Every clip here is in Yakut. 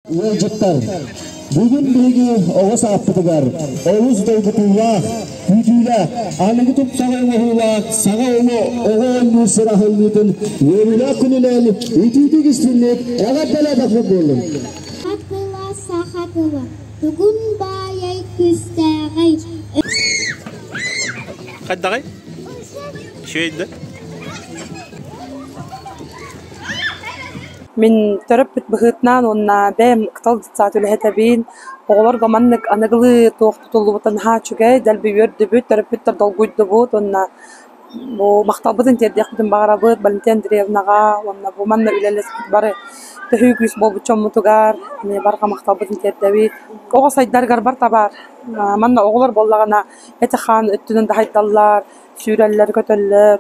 Ыалдьыттар, бүгүн биһиги оҕо сааппытыгар олус долгутуулаах, күүтүүлээх, аныгы тупсаҕай оҥоһуулаах саҥа оҕо оҕо оонньуур сир аһыллыытын үөрүүлээх күнүнэн итиитик истинник эҕэрдэлээтэхпит буоллун. Саха тыла, саха тыла, тугун баайай күүстээҕэй. Хайдаҕый? Үчүгэй да? Мин төрөппүт быһыытынан уонна бэйэм кытал детсад үлэһитэбин. Оҕолорго маннык аныгылыы туох тутуллубута наһаа үчүгэй, дэлби үөрдүбүт, төрөппүттэр долгуйдубут уонна бу махталбытын тиэрдиэхпитин баҕарабыт Валентина Андреевнаҕа уонна бу манна үлэлэспит бары төһүү күүс буолбут дьоммутугар эмиэ барҕа махталбытын тиэрдэбит. Оҕо сайдарыгар барыта баар. Манна оҕолор буоллаҕына эт-хаан өттүнэн да сайдаллар, сүүрэллэр-көтөллөр.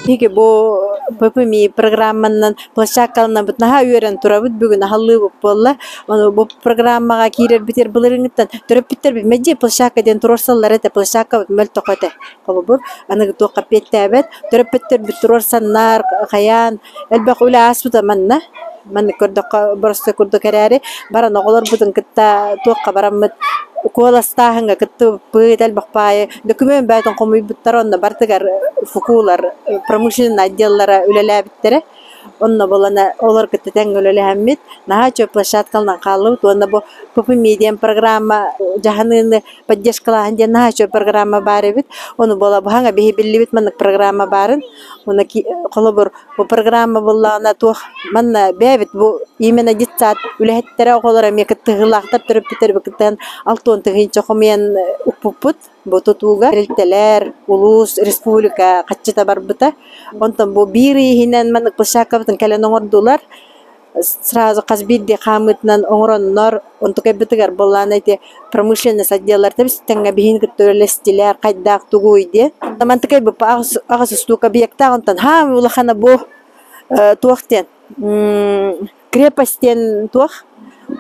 Биһиги бу ППМИ программанан площадкаланабыт наһаа үөрэн турабыт бүгүн аһыллыыбыт буолла. Ону бу программаҕа киирэрбитигэр былырыыҥҥыттан төрөппүттэрбит мэлдьи площадка диэн туруорсаллар этэ, площадкабыт мөлтөх этэ. Холобур, аныгы туохха эппиэттээбэт. Төрөппүттэрбит туруорсаннар, хайаан элбэх үлэ ааспыта манна. Маннык көрдөххө боростуой курдук эрээри, баран оҕолорбутун кытта туохха бараммыт куоластааһыҥҥа кыттыбыппыт, элбэх баайы документ бөҕөтүн хомуйбуттар, онно барытыгар ФКУлар промышленнай отделлара үлэлээбиттэрэ. Онно буолана олор кытта тэҥҥэ үлэлэһэммит, наһаа үчүгэй площадкаланан хааллыбыт уонна бу ППМИ диэн программа дьаһаныыны поддержкалааһын диэн наһаа үчүгэй программа баар эбит. Ону буола быһаҥа биһи биллибит маннык программа баарын. Уонна холобур бу программа буоллаҕына туох манна бэйэбит бу именно детсад үлэһиттэрэ оҕолор эмиэ кыттыһыылаахтар төрөппүттэр кыттыһан 60 тыһыынча хомуйан укпуппут бу тутууга тэрилтэлэр улуус республика хаччыта барбыта онтон бу биир ый иһинэн маннык площадкабытын кэлэн оҥордулар сразу хас биирдии хаамыытынан оҥороннор онтукайбытыгар буоллаана ити промышленность отделлар тэбис-тэҥҥэ биһиги кытта үлэлэстилэр хайдаах тугуй диэн мантыкай бу аҕыс устуук объектаах онтон хаамыы улахана бу туох диэн крепость диэн туох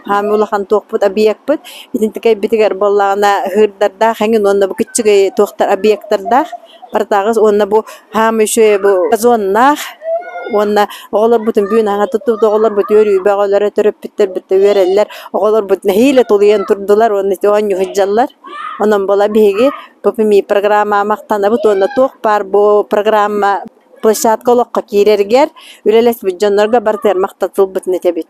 хаамыы улахан туохпут объекпыт итинтикэйбитигэр буоллаҕына ыһыырдардаах эҥин уонна бу киччигэй туохтар объектардаах Партаҕыс уонна бу хаамыы үчүгэй бу газоннаах уонна оҕолорбутун бүгүн аҥа туттубут оҕолорбут үөрүү бөҕөлөрө төрөппүттэрбит да үөрэллэр оҕолорбут нэһиилэ тулуйан турдулар уонна ити оонньуу сылдьаллар онон буола биһиги ППМИ программаҕа махтанабыт уонна туох баар бу программа площадка олоххо киирэригэр үлэлэспит дьоннорго барытыгар махтал тылбытын этэбит.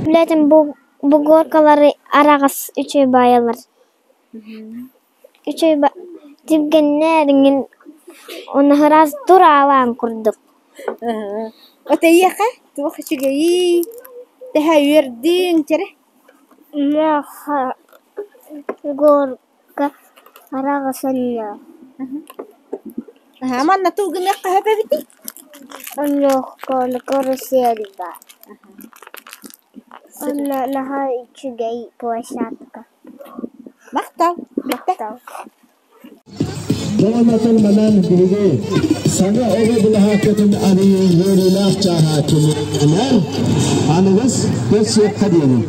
Билэтим бу бугоркалары араҕас үчүгэй баайалар. Үчүгэй түргэннэр иҥин ону ыраас тураалаан курдук. Отойиэхэ туох үчүгэйий, тэһэ үөрдүҥ чэрэ Миэхэ горка араҕас онньоох. Манна тугу гыныахха сөп эбитий? Онньоохко карусель баар. Онно наһаа үчүгэй площадка. Махтал. Махтал. Тоҕонотон манан биһиги саҥа оҕо былаһааккатын арыйыы үөрүүлээх чааһа түмүктэнэр. Аныгыс көрсүөххэ диэри.